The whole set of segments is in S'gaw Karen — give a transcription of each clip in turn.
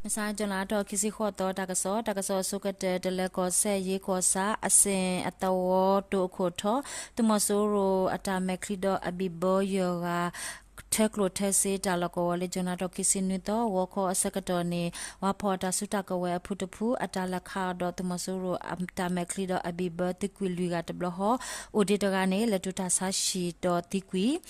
မဆါ ကၠူၤလါထီၣ်ခံဆံဃိးသီ တၢ်ကစီၣ်, တၢ်ကစီၣ်အဆိကတၢၢ် တလၢၤကီၢ်စဲၣ် ယ့ကီၢ်ဆၣ် အစ့ၣ်အသဝီတိၤအခိၣ်ထီၣ် သုးမီၤစိရိၤအတၢ်မဲာ်ချံဒီးအဘံၣ်ဘၢယဲၢ်ဂၤ ထၢကျိၣ်ထၢစ့တၢ်လီၢ်ကဝီၤလၢ ကၠူၤလါထီၣ်ခံဆံနွံသီ ဂီၤခီအဆၢကတီၢ်န့ၣ် ဝါဖီၣ်တၢ်စုတၢ်ကဝဲၤအဖုတဖု အတၢ်လဲၤခးအီၤဒီး သုးမီၤစိရိၤအတၢ်မဲာ်ချံဒီးအဘံၣ်ဘၢသံကွံာ်လွံၢ်ဂၤတဘျီဃီ အိၣ်ဒံးတဂၤန့ၣ် လဲၤတုၤတၢ်ဆါဟံၣ်ဒီးသံကွံာ်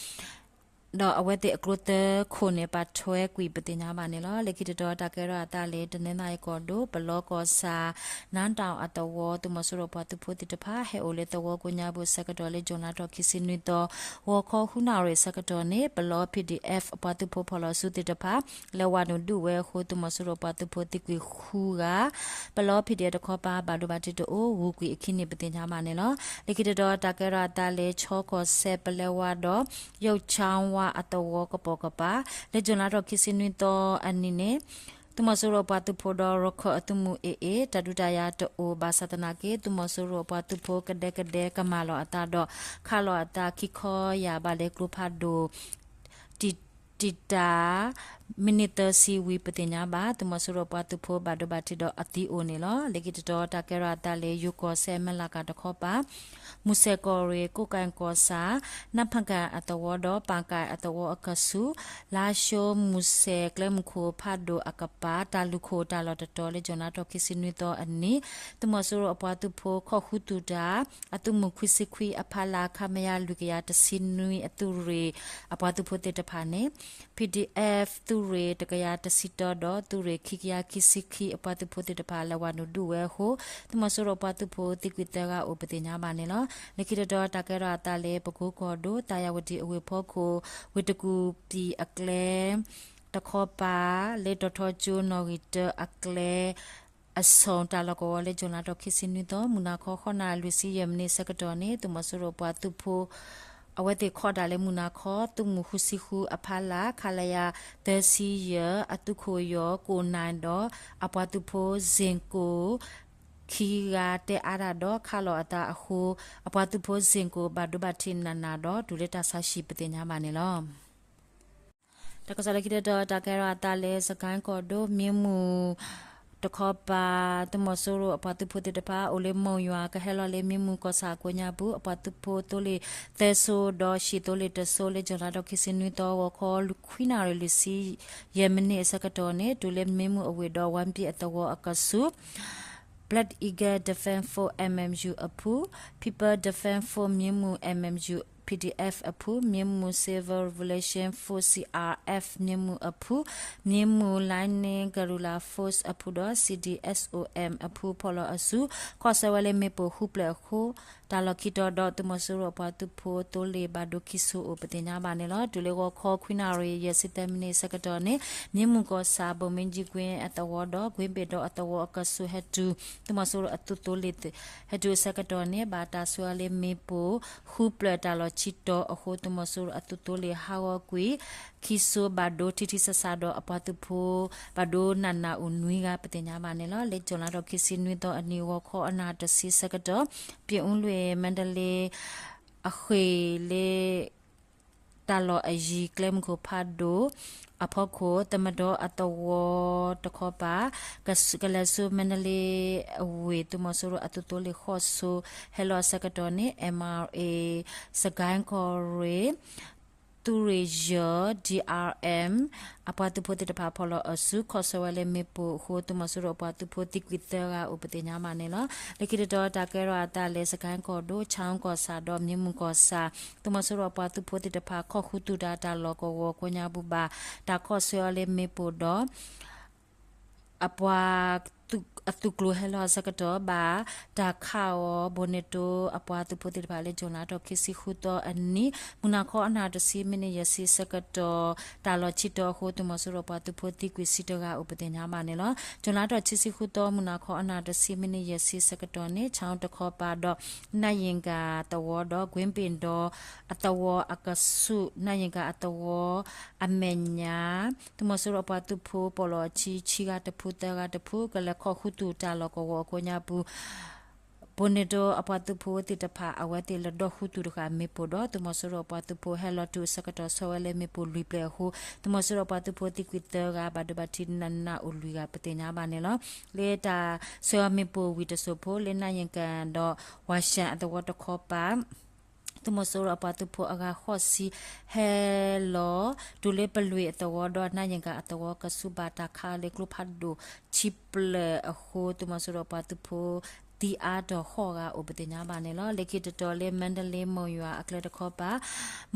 ဒီးအဝဲသ့ၣ်အကျိသၢခိၣ်န့ၣ် ပာ်ထွဲကွံာ်ပသ့ၣ်ညါဘၣ်န့ၣ်လီၤ. လၢခံတတီၤတၢ်ကဲထီၣ်အသးလၢ တနီသရံၣ်ကီၢ်ဒိၣ် ပလီကီၢ်ဆၣ် နါတၢ်အသဝီ သုးမီၤစိရိၤပှၤသုးဖိသ့ၣ်တဖၣ် ဟဲအိၣ်လၢသဝီကိးညါပူၤအဆၢကတီၢ်လၢ ကၠူၤလါထီၣ်ခံဆံနွံသီ ဂီၤခီဃုနၣ်ရံၣ်အဆၢကတီၢ်န့ၣ် ပလီ P D F အပှၤသုးဖိဖီၣ်လီၤစုသ့ၣ်တဖၣ် လဲၤဝးနုာ်ဒုးဝဲအဃိ သုးမီၤစိရိၤပှၤသုးဖိသံကွံာ်ဃုဂၤ ပလီ P D F တခီပၤ ဘၣ်ဒိဘၣ်ထံးတအိၣ်ဂုၤကွံာ်အခံန့ၣ် ပသ့ၣ်ညါဘၣ်န့ၣ်လီၤ. လၢခံတတီၤတၢ်ကဲထီၣ်အသးလၢ ခၠီကီၢ်စဲၣ် ပလဲဝါဒီး ယိၣ်ခၠါဝါအသဝီကပိာ်ကပၤ လၢ ကၠူၤလါထီၣ်ခံဆံနွံသီအနံၤန့ၣ် သုးမီၤစိရိၤအပှၤသုးဖိဒီးရခၢၣ်အသုးမုၢ်အ့ၣ်အ့ၣ် တၢ်ဒုးတၢ်ယၤတအိၣ်ဘၣ်ဆၣ်သနာ်က့ သုးမီၤစိရိၤအပှၤသုးဖိကဒဲကဒဲကမၤလီၤအသးဒီး ခးလီၤအသးခံခီယာ်ဘၣ်လၢကျိဖးဒိၣ် တံာ်တာ် မံးနံးသၢဆံဝံၤ ပသ့ၣ်ညါဘၣ် သုးမီၤစိရိၤပှၤသုးဖိဘၣ်ဒိဘၣ်ထံးဒီးအသံအိၣ်န့ၣ်လီၤ. လၢခံတတီၤတၢ်ကဲထီၣ်အသးလၢ ယိၤကီၢ်စဲၣ် မဲၢ်လးကၤတခီပၤ မုၢ်ဆဲးကီၢ်ရ့ၣ် ကိးကၣ်ကီၢ်ဆၣ် နၢ်ဖၣ်ကၣ်အသဝီဒီး ပၣ်ကၣ်အသဝီအကဆူး လါၡိမုၢ်ဆဲးကျဲမုၢ်ခိၣ်ဖးဒိၣ်အကပၤ တၢ်လူၢ်ခိၣ်တၢ်လီၢ်တတီၤလၢ ကၠူၤလါထီၣ်ခံဆံနွံသီအနံၤ သုးမီၤစိရိၤအပှၤသုးဖိ ခီၣ်ဃုသူၣ်တၢ် အသုးမုၢ်ခွံဆံခွံအဖီလာ် ခမရ လွံၢ်ကယၤတဆံနွံအသုးရ့ၣ် အပှၤသုးဖိသ့ၣ်တဖၣ်န့ၣ် P D F သုးရ့ၣ်တကယၤတဆံတၢဒီး သုးရ့ၣ်ခံကယၤခံဆံခံအပှၤသုးဖိသ့ၣ်တဖၣ် လဲၤဝးနုာ်ဒုးဝဲအဃိ သုးမီၤစိရိၤပှၤသုးဖိသံကွံာ်သၢဂၤအိၣ်ပသ့ၣ်ညါဘၣ်န့ၣ်လီၤ. လၢခံတတီၤတၢ်ကဲထီၣ်အသးလၢ ပကိကီၢ်ဒိၣ် သးယၤဝတံၣ်အဝ့ၢ်ဖီခိၣ် ဝ့ၢ်တကူၣ်ပံၣ်အကျဲ တခီပၤ လၢတီၤထီကၠိနီၣ်ဂံၢ်တၢအကျဲ အဆိၣ်တၢ်လီၢ်ကဝီၤလၢ ကၠူၤလါထီၣ်ခံဆံနွံသီ မုၢ်နၤခီ ဃိးနၣ်ရံၣ်လွံၢ်ဆံယဲၢ်မံးနံးအဆၢကတီၢ်န့ၣ် သုးမီၤစိရိၤပှၤသုးဖိ အဝဲသ့ၣ်ခီၣ်တၢ်လၢမုၢ်နၤခီ သုးမုၢ်ဃုဆံဃုအဖီလာ် ခလရ သၢဆံယဲၢ် အသုးခိၣ်ယီၤကိၣ်နၢ်ဒီး အပှၤသုးဖိ စ့ၣ်ကိၣ် ခံဂၤတဲအါတၢ်ဒီး ခးလီၤအသးအဃိ အပှၤသုးဖိ စ့ၣ်ကိၣ် ဘၣ်ဒိဘၣ်ထံးနးနးဒီး တုၤလၢတၢ်ဆါဟံၣ်ပသ့ၣ်ညါဘၣ်န့ၣ်လီၤ. တၢ်ကစီၣ်လၢခံတတီၤ တၢ်ကဲထီၣ်အသးလၢ စကဲၣ်ကီၢ်ဒိၣ် မ့ၢ်မုၢ်တခီပၤ သုးမီၤစိရိၤအပှၤသုးဖိသ့ၣ်တဖၣ် အိၣ်လၢမိၢ်ယွၤ ကဟဲလီၤလၢမ့ၢ်မုၢ်ကီၢ်ဆၣ်အကိးညါပူၤ အပှၤသုးဖိသိလ့ၣ်သၢစိၤဒီး ဟံၣ်သိလ့ၣ်တစိၤ လၢ ကၠူၤလါထီၣ်ခံဆံနွံသီ ဂီၤခီ ခွံနၣ်ရံၣ်လွံၢ်ဆံယဲၢ်မံးနံးအဆၢကတီၢ်န့ၣ် တုၤလၢမ့ၢ်မုၢ်အဝ့ၢ်ဒီး ဝါပံၣ်အသဝီအကဆူး Black Eagle Defense Force M M U အဖု, People Defense Force မ့ၢ်မုၢ် M M U P D F အဖု, မ့ၢ်မုၢ် Civil Revolution Force C R F မ့ၢ်မုၢ်အဖု, မ့ၢ်မုၢ် Lightning Guerrilla Force အဖုဒီး C D S O M အဖု ဖီၣ်လီၤအစု ခီၣ်ဆၢဝဲလၢမ့ၣ်ပိၢ်ဃုဖျၢၣ်အဃိ တၢ်လီၢ်ခံတီၤဒီး သုးမီၤစိရိၤအပှၤသုးဖိသိလ့ၣ်ဘၣ်ဒိခံစိအိၣ်ပသ့ၣ်ညါဘၣ်န့ၣ်လီၤ. တုၤလၢဂီၤခီခွံနၣ်ရံၣ်ယဲၢ်ဆံသၢမံးနံးအဆၢကတီၢ်န့ၣ် မ့ၢ်မုၢ်ကီၢ်ဆၣ် ဘိၣ်မ့ၣ်ကၠံကွ့အသဝီဒီး ကွ့ဘ့ၣ်ဒီအသဝီအကဆူးဟဲတုၤ သုးမီၤစိရိၤအသုးသိလ့ၣ် ဟဲတုၤအဆၢကတီၢ်န့ၣ် ဘၣ်တၢ်ဆှၢအီၤလၢမ့ၣ်ပိၢ်ဃုဖျၢၣ်တၢ်လီၢ်ခံတီၤအဃိ သုးမီၤစိရိၤအသုးသိလ့ၣ်ဟးဂီၤကွံာ် ခံစိဘၣ်ဒိထံထံဆးဆးဒီး အပှၤသုးဖိ ဘၣ်ဒိနးနးအိၣ်နွံဂၤပသ့ၣ်ညါဘၣ်န့ၣ်လီၤ. လၢ ကၠူၤလါထီၣ်ခံဆံနွံသီအနံၤ ဂီၤခီအနၣ်တဆံဆၢကတီၢ် ပၠ့ၣ်အူလွံၢ် မါဒလ့ အဃ့ၢ်လၢ တၢ်လီၢ်အယံၤ ကျဲမုၢ်ခိၣ်ဖးဒိၣ်အဖီခိၣ် သမဒီအသဝီတခီပၤ ကလဲၤဆူ မါဒလ့အဝ့ၢ် သုးမီၤစိရိၤအသုးသိလ့ၣ်ဃီၣ်စိဟဲလီၤအဆၢကတီၢ်န့ၣ် M R A စကဲၣ်ကီၢ်ရ့ၣ် သုးရ့ၣ်ယဲၢ် D R M အပှၤသုးဖိသ့ၣ်တဖၣ်ဖီၣ်လီၤအစု ခီၣ်ဆၢဝဲလၢမ့ၣ်ပိၢ်အဃိ သုးမီၤစိရိၤအပှၤသုးဖိသံကွံာ်သၢဂၤအိၣ်ပသ့ၣ်ညါဘၣ်န့ၣ်လီၤ. လၢခံတတီၤတၢ်ကဲထီၣ်အသးလၢ စကဲၣ်ကီၢ်ဒိၣ် ခၠၣ်ကီၢ်ဆၣ်ဒီးမ့ၢ်မုၢ်ကီၢ်ဆၣ် သုးမီၤစိရိၤအပှၤသုးဖိသ့ၣ်တဖၣ် ခီၣ်ဃုသူၣ်တၢ်တၢ်လီၢ်ကဝီၤကိးညါပူၤဘၣ် တၢ်ခီၣ်ဆၢအီၤလၢမ့ၣ်ပိၢ်ဒီး အပှၤ အသုးကျိၤဟဲလီၤအဆၢကတီၢ် ဘၣ်တၢ်ခးအီၤ ဘိၣ်န့ၣ်တိအပှၤသုးဖိသ့ၣ်တဖၣ်လၢ ကၠူၤလါထီၣ်ခံဆံဃုသီအနံၤ မုၢ်နၤခီအနၣ်တဆံမံးနံးယဲၢ်ဆံဆၢကတီၢ် တၢ်လီၢ်ဆံတီၤအဃိ သုးမီၤစိရိၤပှၤသုးဖိသံကွံာ်ဆံတဂၤအိၣ်ပသ့ၣ်ညါဘၣ်န့ၣ်လီၤ. ကၠူၤလါထီၣ်ခံဆံဃုသီ မုၢ်နၤခီအနၣ်တဆံမံးနံးယဲၢ်ဆံဆၢကတီၢ်န့ၣ် ခၠၣ်တခီပၤဒီး နၢ်ယ့ၣ်ကၤသဝီဒီး ကွ့ဘ့ၣ်ဒီအသဝီအကဆူး နၢ်ယ့ၣ်ကၤအသဝီ အမဲာ်ညါ သုးမီၤစိရိၤအပှၤသုးဖိ ပီၣ်လီၤအခံ ခံဂၤတဖု သၢဂၤတဖု ကလဲၤခီၣ်ဃုသူၣ်တၢ်လီၢ်ကဝီၤအကိးညါပူၤ ဘိန့ၣ်ဒိအပှၤသုးဖိသ့ၣ်တဖၣ် အဝဲသ့ၣ်လဲၤဒီဃုသုးတဃာ်မ့ၣ်ပိၢ်ဒီး သုးမီၤစိရိၤအပှၤသုးဖိဟဲလီၤတုၤအဆၢကတီၢ် ဆှၢဝဲလၢမ့ၣ်ပိၢ်လွံၢ်ပျဲၢ်အဃိ သုးမီၤစိရိၤအပှၤသုးဖိသံကွံာ်သၢဂၤ ဘၣ်ဒိဘၣ်ထံးနးနးအိၣ်လွံၢ်ဂၤပသ့ၣ်ညါဘၣ်န့ၣ်လီၤ. လၢတၢ်ဆှၢအီၤမ့ၣ်ပိၢ်ဝံၤတစိၢ်ဖိ လၢနၣ်ယကၣ်ဒီး ဝၤၡၣ်အသဝီတခီပၤ သုးမီၤစိရိၤအပှၤသုးဖိအဂၤဃိးဆံ ဟဲလီၤ တုၤလၢပလွံၢ်အသဝီဒီးနၣ်ယကၣ်အသဝီ ကဆူးဘၣ်တၢ်ခးအီၤလၢကျိဖးဒိၣ်ဆံပျဲၢ်အဃိ သုးမီၤစိရိၤအပှၤသုးဖိ သံအါထီၣ်ဃိးဂၤအိၣ်ပသ့ၣ်ညါဘၣ်န့ၣ်လီၤ. လၢခံတတီၤလၢ မၣ်တလ့ မိၢ်ယွၤအကျဲတခီပၤ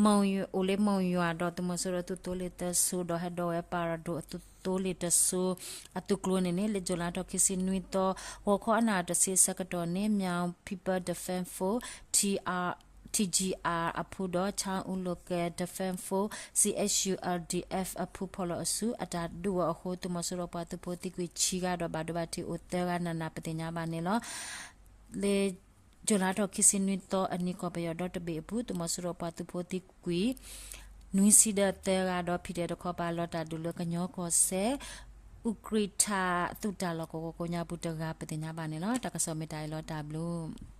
မိၢ်ယွၤ အိၣ်လၢမိၢ်ယွၤဒီး သုးမီၤစိရိၤသုးသိလ့ၣ်သၢစိၤဒီး ဟဲဒိးဝဲပၤရၤဒိၣ်အသုးသိလ့ၣ်တစိၤ အသုးကျိၤန့ၣ်န့ၣ် လၢ July ထီၣ်ခံဆံနွံသီ ဂီၤခီအနၣ်တဆံအဆၢကတီၢ်န့ၣ် Myaung People Defense Force, T R, T G R အဖုဒီး Chin Local Defense Force, C H U L D F အဖုဖီၣ်လီၤအစု အတၢ်ဒုးအီၤအဃိ သုးမီၤစိရိၤပှၤသုးဖိသံကွံာ်ဆံဂၤဒီး ဘၣ်ဒိဘၣ်ထံးအိၣ်သၢဂၤနးနးပသ့ၣ်ညါဘၣ်န့ၣ်လီၤ. လၢ July ထီၣ်ခံဆံနွံသီအနံၤ ကီၢ်ပယီၤဒီတဘ့ၣ်အပူၤ သုးမီၤစိရိၤပှၤသုးဖိသံကွံာ် နွံဆံဒီးသၢဂၤဒီး ဖံးဒဲးတခီပၤ လီၤတၢ်ဒုးလၢကညီကီၢ်စဲၣ် အူကြံးထး သုးတၢ်လီၢ်ကဝီၤကိးညါပူၤတဂၤပသ့ၣ်ညါဘၣ်န့ၣ်လီၤ. တၢ်ကစီၣ်မ့ၢ်တၢ်အံၤလီၤ တၢ်ဘျုး